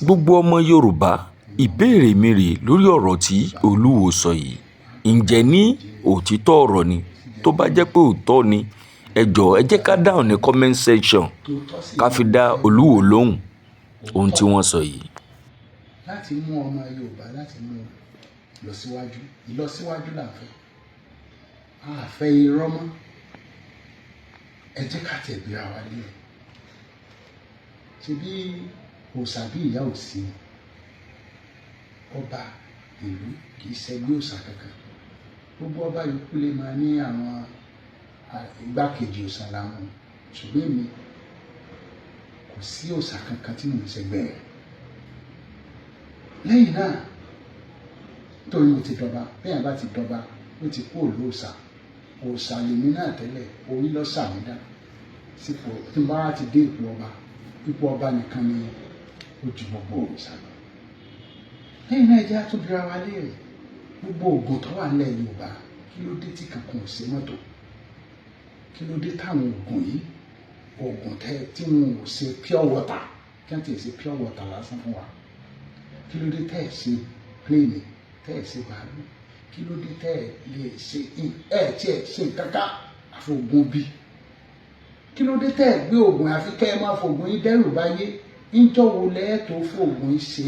Gbogbo ọmọ Yorùbá, ìbéèrè mi rèé lórí ọ̀rọ̀ tí Olúwọ́ọ́ sọ yìí: Ǹjẹ́ ní òtítọ́ ọ̀rọ̀ ni? Tó bá jẹ́ pé òótọ́ ni, ẹ jọ̀ọ́, ẹ jẹ́ ká dáhùn ní comment section, ká fi dá Olúwo lóhùn ohun tí wọ́n sọ yìí. Láti mú ọmọ Yorùbá, láti mú lọ síwájú, ìlọsíwájú là ń fẹ́, a fẹ́ irọ́ mọ́. Ẹ jẹ́ ká tẹ̀ gbéra wa lé ẹ̀. Ṣe bí òòṣà bí ìyá ò sí ni, ọba ìlú kì í ṣẹgbẹ́ òòṣà kankan. Gbogbo ọba yòókù lè máa ní àwọn igbákejì òòṣà làwọn, ṣùgbọ́n èmi, kò sí òòṣà kankan tí mò ń ṣẹgbẹ́ rẹ̀. Lẹ́yìn náà, torí mo ti dọba, bẹ́ẹ̀ bá ti dọba, ó ti kú òlóòṣà. Òòṣà lèmi náà tẹ́lẹ̀, orí lọ́sà mi dá sípò. Tí n bá ti dé ipò ọba, ipò ọba nìkan ni ó ju gbogbo òòṣà lọ. Lẹ́yìn náà, ẹ jẹ́ á tún bira wa léèrè: gbogbo oògùn tó wà nílẹ̀ Yorùbá, kí ló dé tí kankan ò ṣe mọ́tò? Kí ló dé táwọn oògùn yìí, oògùn tẹ tí wọn ò ṣe pure water, kí wọ́n ti ṣe pure water lásán fún wa? Kí ló dé tẹ́ ẹ̀ ṣe plane, tẹ́ ẹ̀ ṣe bàálù? Kí ló dé tẹ́ ẹ̀ lè ṣe ẹ̀ tí ẹ̀ ṣe kankan àfọ̀gùn bí? Kí ló dé tẹ́ ẹ̀ gbé oògùn, àfi kẹ́ ẹ máa fògùn yín dẹ́rù báyé? Ńjọ́ wo lẹ́ẹ̀ tó fògùn yín ṣe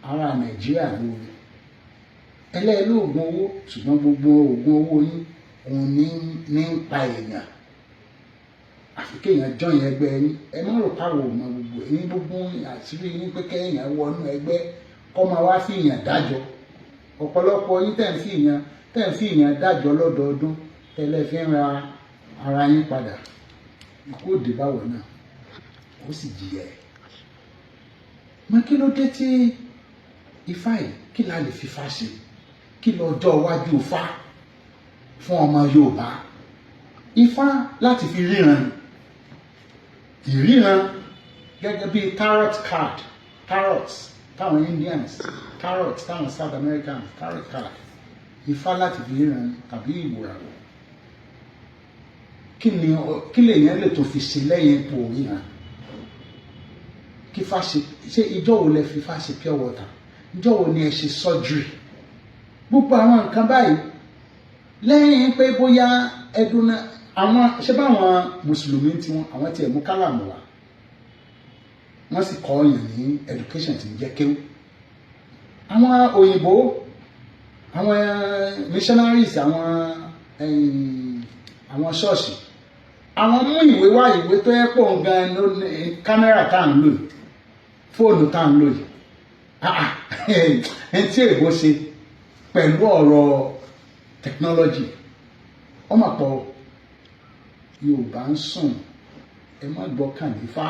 ará Nàìjíríà lóore? Ẹlẹ́ẹ̀lóògùn owó, ṣùgbọ́n gbogbo oògùn owó yín òun ní ń pa èèyàn, àfi kéèyàn join ẹgbẹ́ yín. Ẹ má rò páwọ̀ ò mọ gbogbo ẹ̀yin, gbogbo àṣírí yín, pé kéèyàn wọnú ẹgbẹ́ kọ́ máa wá fi èèyàn dájọ́. Ọ̀pọ̀lọpọ̀ yín tẹ̀ ń fi èèyàn dájọ́ lọ́dọọdún tẹ́lẹ̀ fi ń ra ara yín padà. Ikú òde báwọ̀ náà, ó sì jìyà ẹ̀ mọ. Kí ló dé tí ifá yìí, kí la lè fi ifá ṣe? Kí lọ́jọ́ iwájú ifá fún ọmọ Yorùbá? Ifá láti fi ríran, ìríran gẹ́gẹ́ bí tarot card, tarot táwọn Indians, tarot táwọn South Americans, tarot card, ifá láti fi ríran tàbí ìwòràwọ̀. Kí ni kí lèèyàn lè tó fi ṣe lẹ́yìn ipò ríran? Kí fá ṣe? Ṣé ìjọ wo lẹ fi fá ṣe pure water? Ìjọ wo ni ẹ ṣe surgery? Gbogbo àwọn nǹkan báyìí, lẹ́yìn pé bóyá ẹdun náà, àwọn ṣé báwọn mùsùlùmí tiwọn, àwọn tiẹ̀ mú kálàmù wá, wọ́n sì kọ́ ọ̀yàn ní education tí ń jẹ́ kéwú. Àwọn òyìnbó, àwọn missionaries, àwọn ṣọ́ọ̀ṣì, àwọn mú ìwé wá, ìwé tó yẹ pọ̀ gan ló ní kámẹ́rà tá à ń lò yìí, fóònù tá à ń lò yìí. Ẹni tí èbó ṣe pẹ̀lú ọ̀rọ̀ technology, ọmọ pọ̀. Yorùbá ń sùn, ẹ má gbọ́kàn ní Ifá.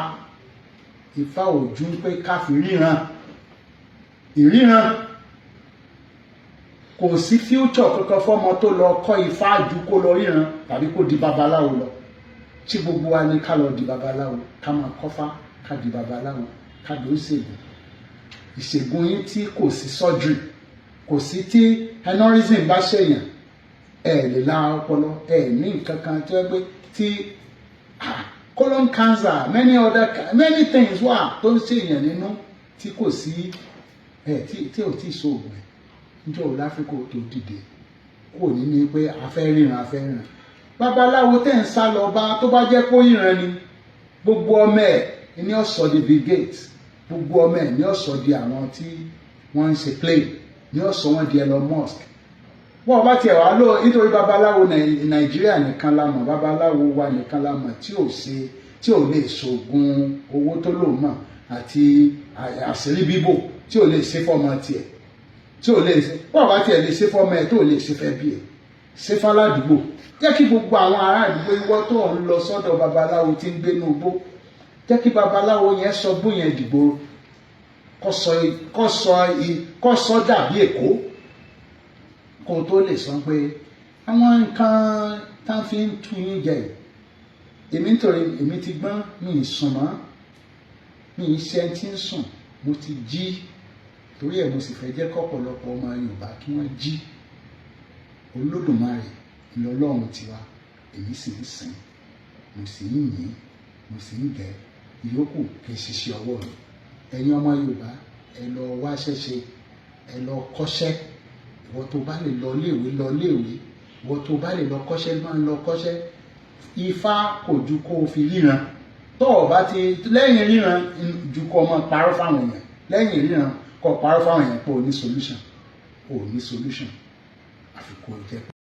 Ifá ò ju pé ká fi ríran, ìríran. Kò sí future kankan fọ́mọ tó lọ kọ́ Ifá ju kó lọ ríran tàbí kó di babaláwo lọ. Tí gbogbo wa ní ká lọ di babaláwo, ká máa kọ́fá, ká di babaláwo, ká di oníṣègùn. Ìṣègùn yín tí kò sí surgery, kò sí. Tí aneurysm bá ṣèyàn, ẹ lè la ọpọlọ ẹ ní nǹkan kan tí wọ́n gbé tí colon cancer, many other, many things wà tó ń ṣèyàn nínú tí kò sí ẹ tí ò tí ì sóògùn ẹ. Níjọ́ wo láfíríkà tó dìde kúrò nínú pé a fẹ́ ríran, a fẹ́ ríran? Babaláwo tẹ̀ ń sá lọ bá, tó bá jẹ́ pé ó ríran ni, gbogbo ọmọ ẹ̀ ní ó sọ di Bill Gates, gbogbo ọmọ ẹ̀ ní ó sọ di àwọn tí wọ́n ń ṣe plane, ní ó sọ wọ́n di Elon Musk. Wọ́n bá tiẹ̀ wá lò, nítorí babaláwo Nàìjíríà nìkan la mọ̀, babaláwo wa nìkan la mọ̀ tí ò ṣe, tí ò lè ṣoògùn owó tó lò mọ̀ àti àṣírí bíbò, tí ò lè ṣe fọ́mọ tiẹ̀, tí ò lè ṣe. Wọ́n bá tiẹ̀ lè ṣe fọ́mọ ẹ̀, tó lè ṣe fẹ́ bí ẹ̀, ṣe fáládùúgbò. Jẹ́ kí gbogbo àwọn ará àdúgbò, ìwọ tó ń lọ sọ́dọ̀ babaláwo tí ń gbénú igbó, jẹ́ kí babaláwo yẹn sọ gbó yẹn dìgboro, kó sọ dàbí Èkó, kó tó lè sọ pé àwọn nǹkan tá a fi ń tú yín jẹ yìí. Èmi, nítorí èmi ti gbọ́n, mi ì sùn mọ́, mi ì ṣe ẹni tí ń sùn, mo ti jí. Torí ẹ̀, mo sì fẹ́ jẹ́ kọ́pọ̀lọpọ̀ ọmọ Yorùbá kí wọ́n jí. Olódùmarè ìlọlọ́run tiwa, èmi sì ń sìn, mo sì ń yìn, mo sì ń gẹ̀. Ìyókù kì í ṣiṣẹ́ ọwọ́ mi. Ẹ̀yin ọmọ Yorùbá, ẹ lọ wáṣẹ́ ṣe, ẹ lọ kọ́ṣẹ́. Ìwọ tó bá lè lọ léèwé, lọ léèwé. Ìwọ tó bá lè lọ kọ́ṣẹ́, máa ń lọ kọ́ṣẹ́. Ifá kò ju kó o fi ríran. Tó o bá ti lẹ́yìn ríran ju kó o máa parọ́ fáwọn èèyàn, lẹ́yìn ríran kó o parọ́ fáwọn èèyàn pé o ní solution, o ní solution, àfi kó o jẹ́.